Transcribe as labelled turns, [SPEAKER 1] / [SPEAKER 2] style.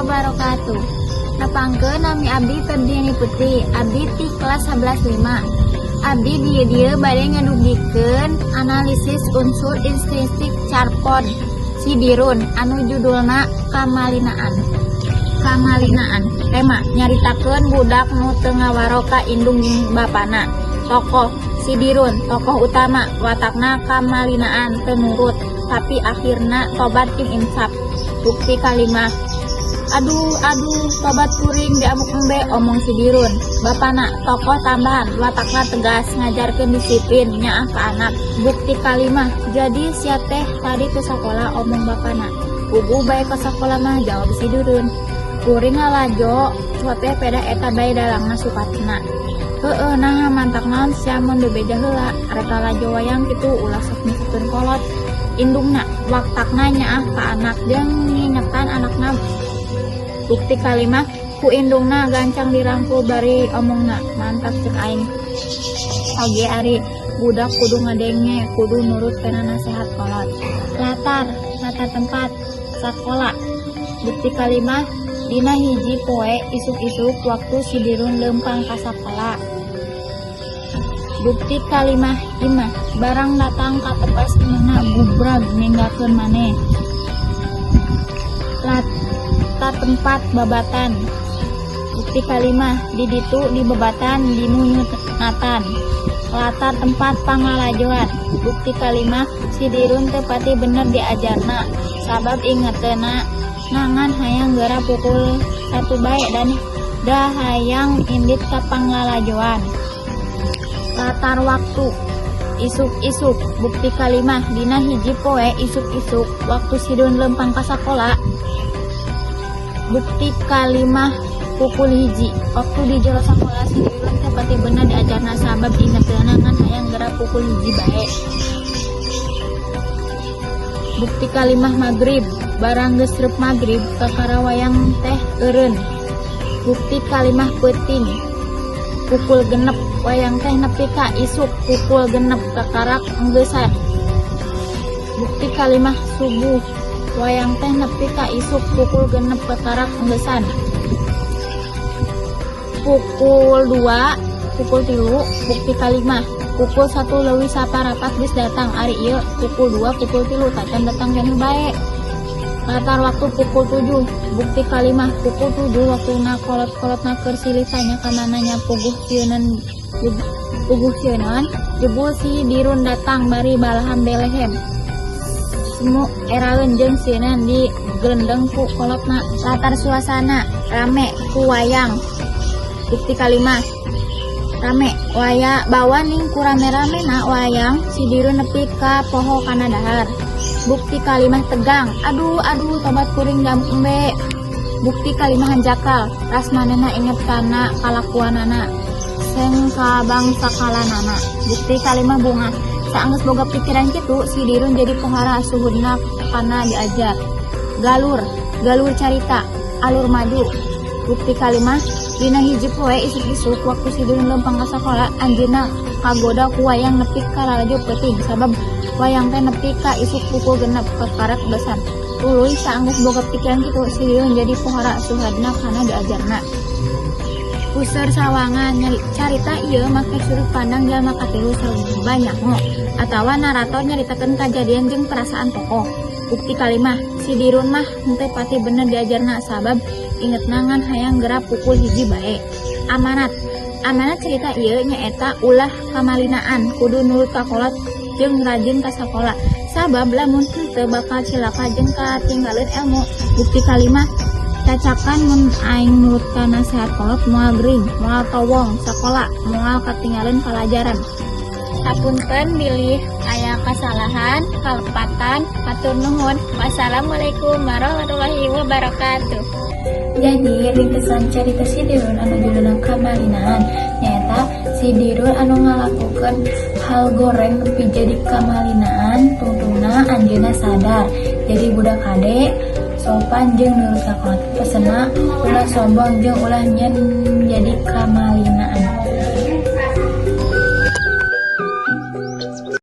[SPEAKER 1] Wabarakatuh. Nepangkeun, nami abdi Ferdiani Putri, abdi ti kelas 11 5. Abdi di dieu bade ngadugikeun analisis unsur intrinsik carpod Si Dirun anu judulna Kamalinaan. Kamalinaan. Tema nyaritakeun budak nu teu ngawaro ka indung jeung bapana. Tokoh Si Dirun, tokoh utama, watakna kamalinaan, teu nurut, tapi akhirna tobat jeung insaf. Bukti kalimah: "Aduh, aduh, tobat kuring diamuk embe," omong Si Dirun. Bapana, tokoh tambahan, watakna tegas, ngajarkeun disiplin, nyaah ka anak. Bukti kalimah: "Jadi sia teh tadi teu sakola," omong bapana. "Puguh bae ka sakola mah," jawab Si Dirun. "Kuring ngalajo teh pedah eta bae dalangna supatna." "Heueuh, naha mantak naon sia mun bebeja heula rek lalajo wayang kitu, ulah sok nyusahkeun kolot." Indungna, watakna nyaah ka anak jeung ngingetan anakna. Bukti kalimah: ku indungna gancang dirangkul bari omongna, "Mantak cek aing oge ari budak kudu ngadenge, kudu nurut kana nasehat kolot." Latar tempat sakola. Bukti kalimah: dina hiji poe isuk-isuk waktu Si Dirun leumpang ka sakola. Bukti kalimah: imah barang datang katepas imahna gubrag ninggalkeun maneh. Latar tempat babatan. Bukti kalimah: di ditu di babatan dimunyunatan. Latar tempat panglalajoan. Bukti kalimah: Si Dirun teu pati bener diajarna sabab ingeteuna ngan hayang geura pukul 1 bae dan da hayang indit ka panglalajoan. Latar waktu isuk-isuk. Bukti kalimah: dina hiji poe isuk-isuk waktu Si Dirun leumpang ka sakola. Bukti kalimah: pukul 1 waktu di jero sakola, Si Dirun teu pati bener diajarna sabab ingeteuna ngan hayang geura pukul 1 bae. Bukti kalimah: magrib, barang geus reup magrib kakara wayang teh eureun. Bukti kalimah: peuting pukul 6, wayang teh nepi ka isuk pukul 6 kakarak enggeusan. Bukti kalimah: subuh, wayang teh nepi ka isuk pukul 6 kakarak enggeusan. Pukul 2, pukul 3. Bukti kalimah: pukul 1.15 geus datang, ari ieu pukul 2, pukul 3 tacan datang keneh bae. Latar waktu pukul 7. Bukti kalimah: pukul 7 waktuna kolot-kolotna keur silih tanya kamana nya puguh sieunan, puguh sieunan jebul Si Dirun datang bari balahan belehem semu eraeun jeung sieunan digelendeng ku kolotna. Latar suasana rame ku wayang. Bukti kalimah: rame waya bawa ning ku rame-ramena wayang, Si Dirun nepi ka poho kana dahar. Bukti kalimah: tegang, "Aduh, aduh, tobat kuring diamuk embe." Bukti kalimah: hanjakal ras manehna inget kana kalakuanana seng kabang sakalanana. Bukti kalimah: bungah, saanggeus boga pikiran kitu Si Dirun jadi pohara suhudna kana diajar. Galur, galur carita, alur maju. Bukti kalimah: dina hiji poe isuk-isuk waktu Si Dirun leumpang ka sakola, anjeunna kagoda ku wayang nepi ka lalajo peuting sabab wayang teh nepi ka isuk pukul 6 kakarak besan. Tuluy saanggeus boga pikiran kitu Si Dirun jadi pohara suhadna kana diajarna. Puseur sawangan. Carita ieu make sudut pandang jalma katilu sabanyak atawa narator nyaritakeun kajadian jeung perasaan tokoh. Bukti kalimah: Si Dirun mah henteu pati bener diajarna sabab ingetna ngan hayang geura pukul 1 bae. Amanat. Amanat cerita ieu nyaeta ulah kamalinaan, kudu nurut ka kolot jeung rajin ka sakola sabab lamun henteu bakal cilaka jeung katinggaleun ilmu. Bukti kalimah: "Cacakan mun aing nurut ka nasehat kolot, moal gering, moal towong sakola, moal katinggaleun palajaran." Hapunten bilih aya kasalahan, kalepatan, hatur nuhun. Wassalamualaikum warahmatullahi wabarakatuh.
[SPEAKER 2] Jadi ringkesan carita Si Dirun anu judulna Kamalinaan nyaeta Si Dirun anu ngalakukeun hal goreng nepi jadi kamalinaan, tungtungna anjeunna sadar jadi budak hade, sopan jeung nurut ka kolot. Pesenna ulah sombong jeung ulah nyen jadi kamalinaan.